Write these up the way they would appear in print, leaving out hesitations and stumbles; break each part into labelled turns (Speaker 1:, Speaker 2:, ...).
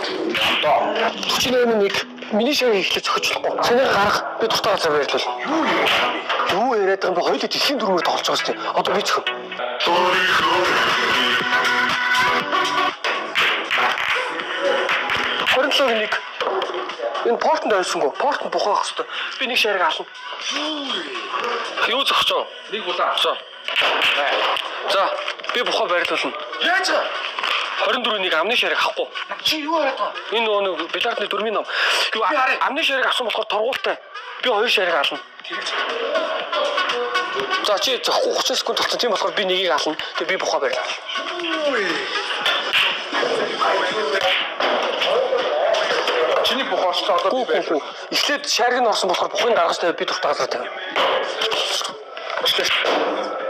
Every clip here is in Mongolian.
Speaker 1: Одоо
Speaker 2: 48-1. Миний ширээ эхлэж зохиочлохгүй. Санийга гарга би дуртай газар байрлуул. Юу юм? Юу яриад байгаа юм бэ? Хоёулаа дэлхийн дүрмээр тоглож байгаа шүү дээ. Одоо би зөхөв. 27-ыг 1. Энэ портонд ойсонгүй. Портонд бухаах хэвээр. Би нэг шариг ална. Юу зохиж байгаа?
Speaker 1: Нэг булаа.
Speaker 2: За. За, би бухаа байрлуулна.
Speaker 1: Яаж байгаа?
Speaker 2: 24-ийг амны шариг авахгүй.
Speaker 1: Чи юу яриад байгаа?
Speaker 2: Энэ нөгөө нэг бильярдны дөрмийн ном. Юу
Speaker 1: Би харъя.
Speaker 2: амны шариг авсан болохоор торгуултай. Би хоёр шариг ална. За чи зөхгүй 30 секунд болсон. Тийм болохоор би нэгийг ална. Тэгээ би бухаа байрлуулна.
Speaker 1: Чиний бухаа орчлоо одоо
Speaker 2: Гүү
Speaker 1: би
Speaker 2: гүү
Speaker 1: байрлал.
Speaker 2: гүү. Эхлээд шариг нь орсон болохоор бухыг гаргаж тавиад би дуртай газар тавина.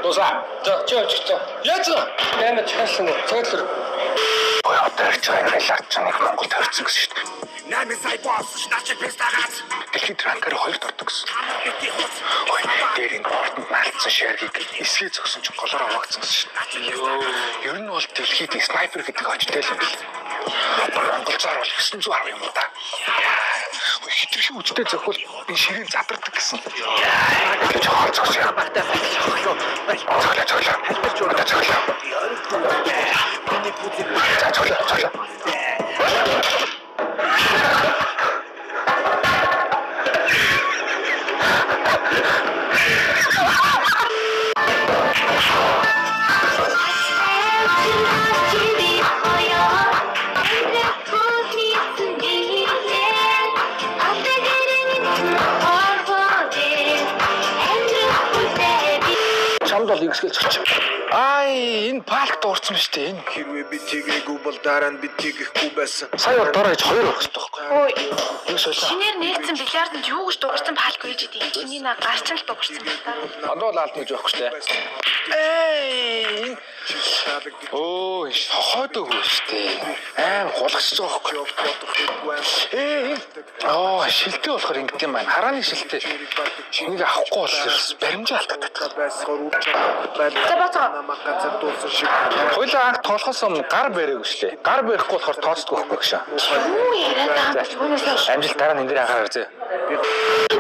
Speaker 1: Дуусаа.
Speaker 2: За чи явчихсан.
Speaker 1: Яаж байгаа?
Speaker 2: Яна чашлаа. Цагаалар.
Speaker 1: Ой одоо ярьж байгаа энэ бильярд чинь нэг Монголд хорьсон гэсэн шүү дээ.
Speaker 3: 8 сая болсон ш наа чи пистагац.
Speaker 1: Дэлхийд рангаар хоёрт ордог гэсэн.
Speaker 3: Бити хуц.
Speaker 1: Ой дээр энэ портонд наалдсан шаргийг эсгээ зөксөн чинь голоор аваагдсан гэсэн шүү дээ. Ер нь бол дэлхийд снайпер гэдэг очтой л юм бэл. Монголзоор бол 910 юм уу та. Ой хитрхи үжтэй зөхвөл энэ ширээн задардаг гэсэн. Гэж хоол зөксөн юм. Цоглоо цоглоо. Одоо цоглоо. За цоглоо цоглоо.
Speaker 2: Чамд бол ингэсгэл зөч.
Speaker 1: Ай энэ палк дуурсан ба штэ энэ.
Speaker 3: Хэрвээ би тэгээгүй бол дараа нь би тэгэхгүй байсан.
Speaker 2: Сая бол дороо хийж хоёр орох хэрэгтэй байхгүй.
Speaker 4: Ой,
Speaker 2: Юу соёлоо.
Speaker 4: шинээр нээлтсэн бильярданд юу гэж дуурсан палк үйж идэв. Чиний на гарч нь л дуурсан байна та.
Speaker 1: Ондоо л алдна гэж байхгүй штэ. Эй энэ Өө шохойдог хөө штэ. Аим хулгасч байгаа байхгүй. Ээ энэ оо шилтэй болохоор ингэдэм юм байна. Харааны шилтэй. Энийг авахгүй бол баримжаа алдагдах.
Speaker 4: За бацаа.
Speaker 1: Хоёлаа анх тоглохоос өмнө гар бариаг өшлээ. Гар барихгүй болохоор тооцдгүй байхгүй гэж.
Speaker 4: Юу яриад байгаа юм бэ? Юунаас хойш?
Speaker 1: Амжилт дараа нь энэ дээр анхаарал зөө.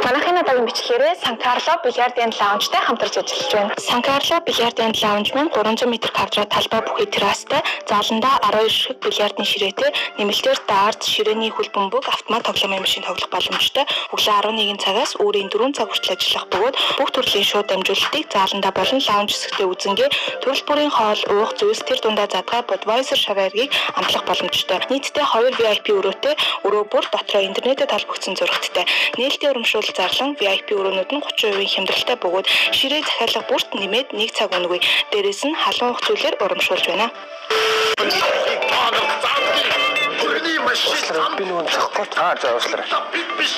Speaker 5: Манайхын одоогийн бичлэгээрээ Сан Карло бильярдын лаунжтай хамтарч ажиллаж байна. Сан Карло бильярдын лаунж маань 300 м квадрат талбай бүхий террастай, зааландаа 12 ширхэг бильярдын ширээтэй, нэмэлтээр дарт, ширээний хөл бөмбөг, автомат тоглоомын машин тоглох боломжтой. Өглөө 11 цагаас үүрийн 4 цаг хүртэл ажиллах бөгөөд бүх төрлийн шууд дамжуулалтыг зааландаа болон лаунж хэсэгтээ үзэнгээ төрөл бүрийн хоол, уух зүйлс тэр дундаа задгай Budweiser шавааргийг амтлах боломжтой. Нийтдээ 2 VIP өрөөтэй, өрөө бүр дотроо интернетэд холбогдсон зурагттай. Нээлтийн урамшуул зарлан VIP өрөөнүүд нь 30% хямдралтай бөгөөд ширээ захиалга бүрт нэмээд 1 цаг үнэгүй. Дээрээс нь халуун ух зүйлээр урамшуулж байна.
Speaker 3: Бүрний машин
Speaker 2: Уучлаарай би нөгөө зөхгүй.
Speaker 1: Аа за уучлаарай.
Speaker 3: бид биш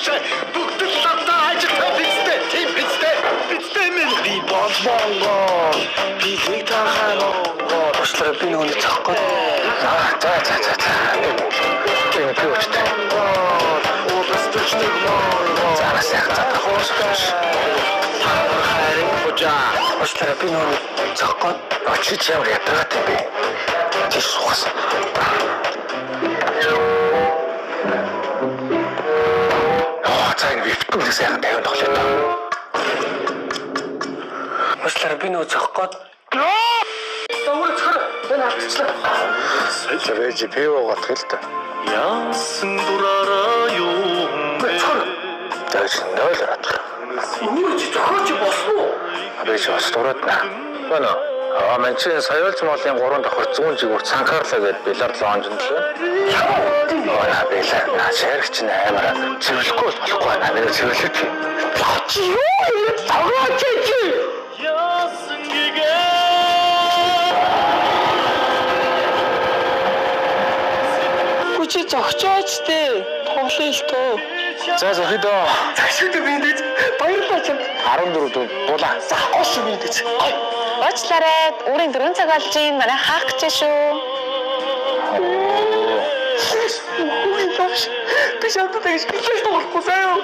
Speaker 3: бүгд л лантаа ажилтаа бидтэй тийм бидтэй бидтэй минь би бол
Speaker 2: Монгол. Би нэг тархаа Монгол. Уучлаарай би нөгөө зөхгүй.
Speaker 1: Аа за за за за. Би би өчтэй.
Speaker 3: Монгол улс төрчдөг Монгол
Speaker 1: За на сайхан задрах уусах.
Speaker 3: Харин хужаа
Speaker 2: Уучлаарай би нөгөө зөхгүй.
Speaker 1: Очиж ямар ядаргатай юм бэ? Тийш суухас. Аа за энэ виптэн нэг сайхан тавиан тоглоё доо.
Speaker 2: Уучлаарай би нөгөө зөхгүй. За өөрөө цохор. Энэ алдчихлаа.
Speaker 1: За вэж пиво готлох л доо.
Speaker 6: Яасан дураараа юм бэ?
Speaker 2: Цохор.
Speaker 1: За чи нойл ороод.
Speaker 2: Өөрөө чи зөхөөч болсон уу?
Speaker 1: Би чи бас дураад наа. Байна. Аа мэн чи соёлч молын 3 давхар зүүн жигүүр Санкарло гэдэг бильярд лаунжинд л байна. Аа бэлээ. Наа шарх чинь амар цэвэрлэхгүй бол болохгүй байна. Би цэвэрлэх.
Speaker 2: Чи юу яриад тоглооч чи?
Speaker 6: Яасан гэгээ
Speaker 2: Гү чи зогчооч тээ. Тоглоё л тоо.
Speaker 1: За зохидоо.
Speaker 2: Загшгүй би мэдээж баярлалаа чамд.
Speaker 1: 14 дүү булаа.
Speaker 2: За гош би мэдээж. Гой.
Speaker 5: Уучлаарай, үүрийн 4 цаг болж байна. Манай хаах гэж шүү.
Speaker 2: Үгүй багш. Би чамд тэгж хэлж тоглохгүй заяа.